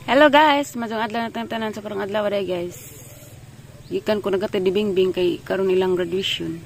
Hello guys, maayong adlaw na tanan sa karong adlaw day, guys. Gikan ko nagatid ni Bingbing kay karon ilang graduation.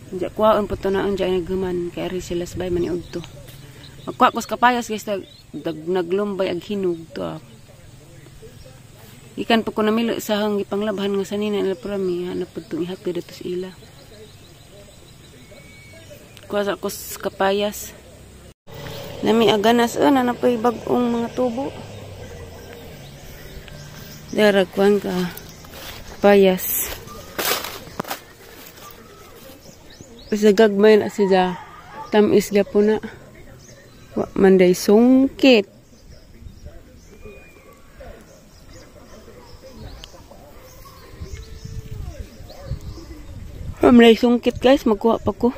Unja kuhaon po to na unja naghuman kay ari sila sabay man udto. Magkuha ko sa kapayas, guys, naglumbay ag hinog to. Ah. Gikan po ko namilo sa hang gipanglabhan nga sanina nila prami hanap po itong ihatid dito sa ila. Kuha sa ko sa kapayas. Nami aganas na po'y bag-ong mga tubo. Dara kuan ka payas. Sa gagmay na siya tamis gyapon na. Wa man day sungkit. Wa man day sungkit, guys, magkuha pa ko.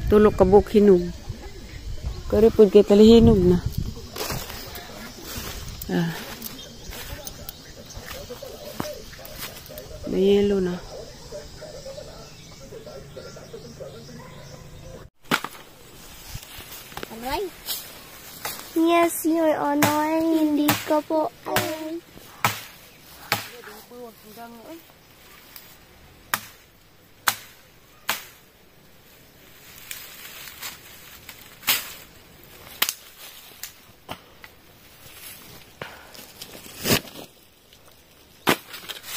Tulo ka buok hinog. Kari pud kay talihinog na. Ah. May yelo na. Aray. Yes, Your Honor, hindi ko po alam.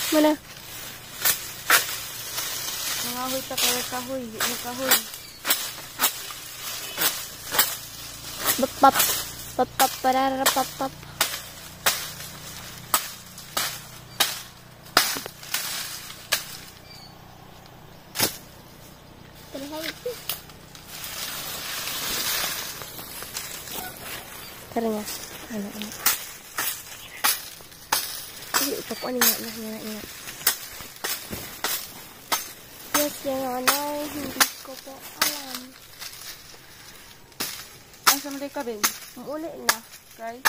Mana? Nangahoy ta kay kahoy, di na kahoy. Bap pap pap pap parara pap pap. Tara nga. Ano, ano. Ay, ipapuan nga, nga, nga, nga. Yes, Your Honor, hindi ko po alam. Asa man ka, Ben? Muuli na. Kay?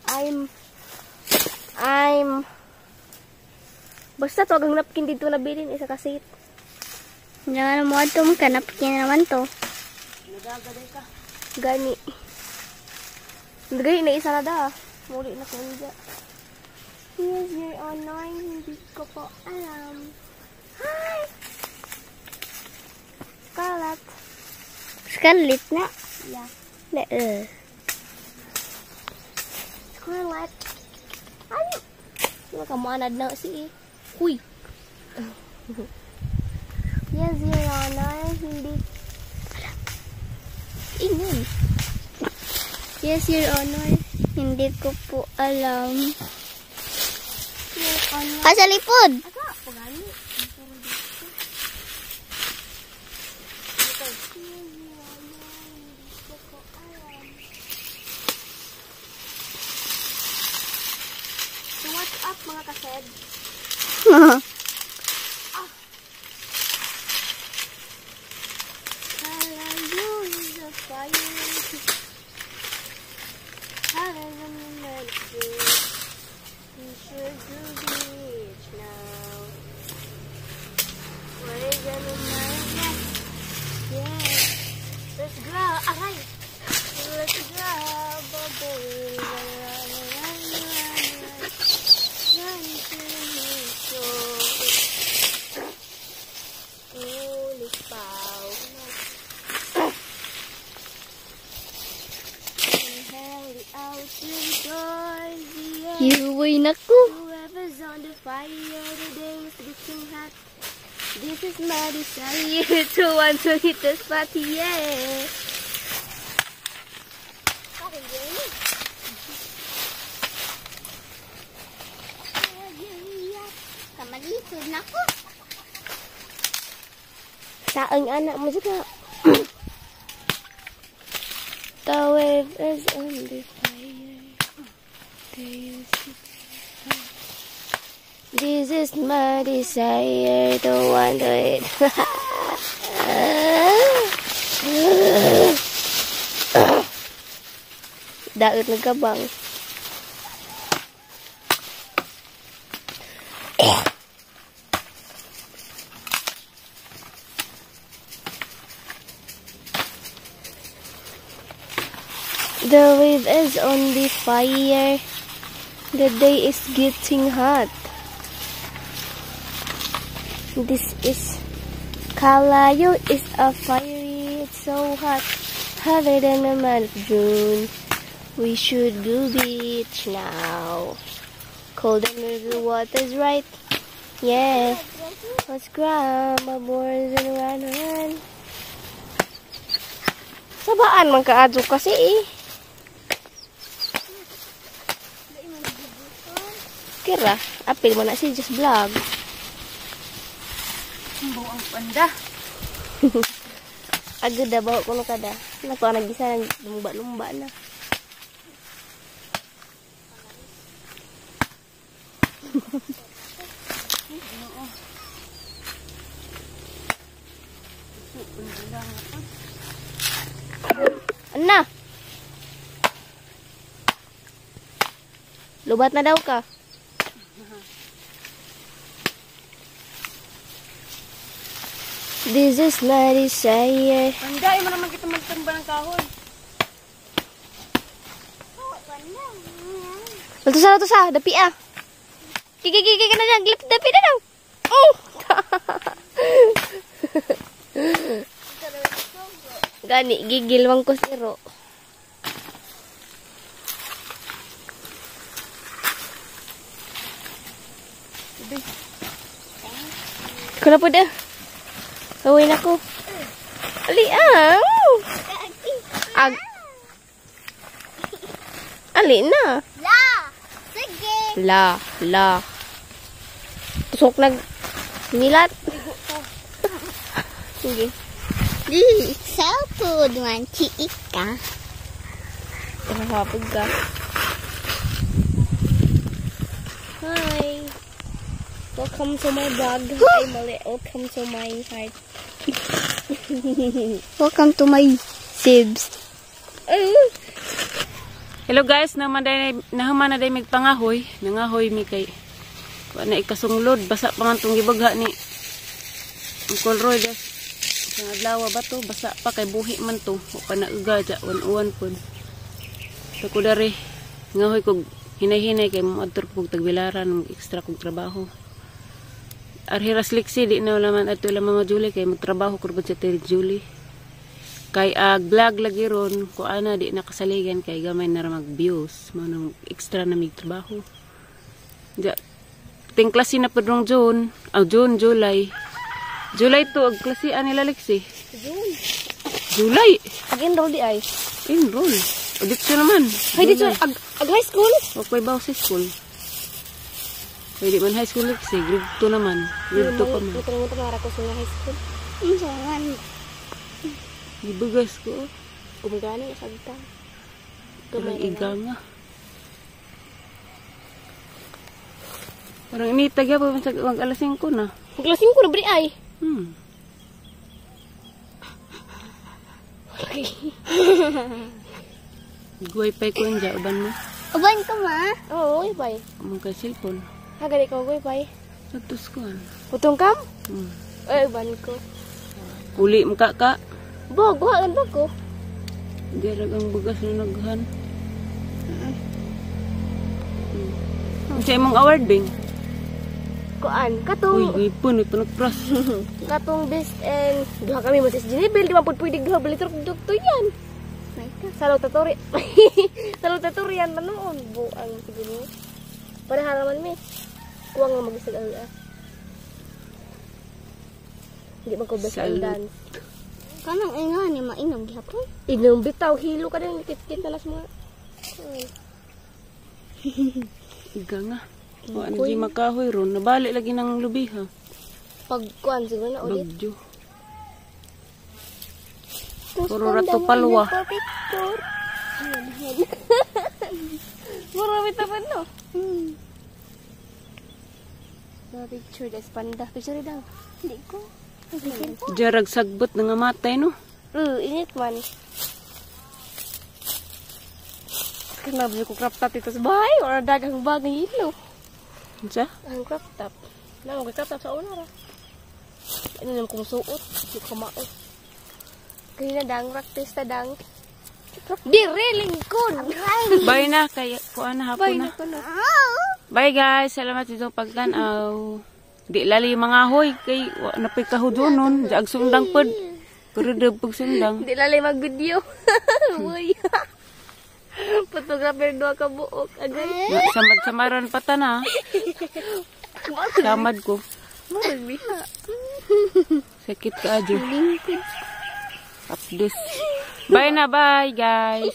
I'm, basta to, ang napkin dito na bilin, isa kasit. Nga mo ato ka napkin naman to. Nagagaday ka. Gani. Gani na isa na da. Muli na kanya. Yes, Your Honor, hindi ko po alam. Hi! Scarlet. Scarlet na. Yeah. Na Scarlet. Ano? Di ba kamuanad na si eh. Huy! Yes, Your Honor, hindi. Ingon. Yes, Your Honor. Hindi ko po alam. Your Honor. Ah, sa lipod. Aga, pagani. So what's up, mga kased? Ah. Hallelujah, fire. Hallelujah, we should do beach now. We're gonna make it. Yeah. Let's grab. Aray. Let's grab a bowl. Run, run, run, run, run. Run to the shore. Ulipaw. And out to the Hiuway na ko. Whoever's on the fire today is getting hot. This is my desire to want to hit the spot, yeah. Kamalisod na ko. Saang anak mo siya. The wave is on the fire. They used to be. This is my desire to want to it. Daot nagkabang. The wave is on the fire. The day is getting hot. This is Kalayo is a fiery. It's so hot, hotter than the month of June. We should go beach now. Cold and the water's right. Yeah. Let's grab my boards and run, run. Sabaan man kaadto kasi eh. Kira, apil mo na si Just Vlog. Buang panda. Agad na bawa ko kada. Naku, ang nagisa, lumba-lumba na. Ano? Lubat na daw ka. This is my desire. Panda, mo naman kita magtumba ng kahoy. Luto sa, dapi ah. Kiki kiki ka na dyan, glip dapi na daw. Oh! Gani, gigil wang ko siro. Ko na po da. Kawin ako. Ali ah. Ag. Ali na. La. Sige. La, la. Tusok nag nilat. Sige. This is so food man chiika. Nakakapag ka. Hi. Welcome to my vlog. Ay, mali. Welcome to my heart. Welcome to my sibs. Oh. Hello guys, nahuman na day magpangahoy. Nangahoy mi kay wa na ikasunglod, basa pa man tong gibagha ni Uncle Roy guys. Sa adlaw ba to, basa pa kay buhi man to. Wa pa nauga ja, uwan pud. So ko diri ngahoy kog hinay-hinay kay moadto kog tagbilaran, extra kog trabaho. Arhiras liksi di na laman adto la Mama Julie kay magtrabaho ko sa Tiri Julie. Kay ag vlog lagi ron ko ana di nakasaligan kay gamay na ra mag views mo nang extra na mig trabaho. Ja ting klase na pud rong June, June, July. July to ag klase ani la Lexi. June. July. Ag enroll di ay. Enroll. O dito naman. Hay dito ag high school. Okay ba sa school? Pwede man high school Lexi, grade 2 naman. Grade 2 pa man. Mutra ko sa high school. Unsa man? Gibugas ko. Gumagana sa sagta. Parang iga nga. Parang inita gyapon sa mag alas 5 na. Mag alas 5 na bri ay. Okay. Wifi ko anja uban mo. Uban ko ma? Oo, wifi. Among kay cellphone. Ha gani ko wifi. Satos ko an. Putong kam? Ay uban ko. Uli mo ka ka. Bo, guha kan ba ko? Dirag ang bugas na naghan. Unsa imong award bing? Kuan, katong uy, gipon, nagpras. Katong best and duha kami mo sa Geneville, di man pud pwede duha balitor to yan. Salutatory. Salutatorian man noon buang siguro. Para haraman mi. Kuwang nga magisag ang Hindi man ko best in dance. Kanang inga ni mainom gihapon. Inom bitaw hilo ka din kitkit na las mga. Iga nga. Wa na di makahoy ron, nabali lagi ng lubi ha. Pag kuan siguro na ulit. Bagyo. Puro rato palwa. Picture. Mura bitaw no. No picture des panda. Picture daw. Di ko. Jarag sagbot na nga matay no. Init man. Kanabyo ko crop top dito sa bahay or dagang bagay hilo. Unsa? Ang crop top. Na mo crop top sa una ra. Ano naman kung suot, di ko maot. Kaya na dang practice ta dang. Dire lingkod. Bye na kay kuan na, hapon Bye na. na ko na. Bye guys, salamat sa inyong pagtan-aw. Di lali mga hoy kay wa na pay kahudonon, diag sundang pod. Pero pag sundang. Di lalay mag-video. Uy. Photographer duha ka buok. Agay. Samad samaran pa ta na. Samad ko. Murag biha. Sakit ka adyo. Lingkod. Updos. Bye na, bye guys.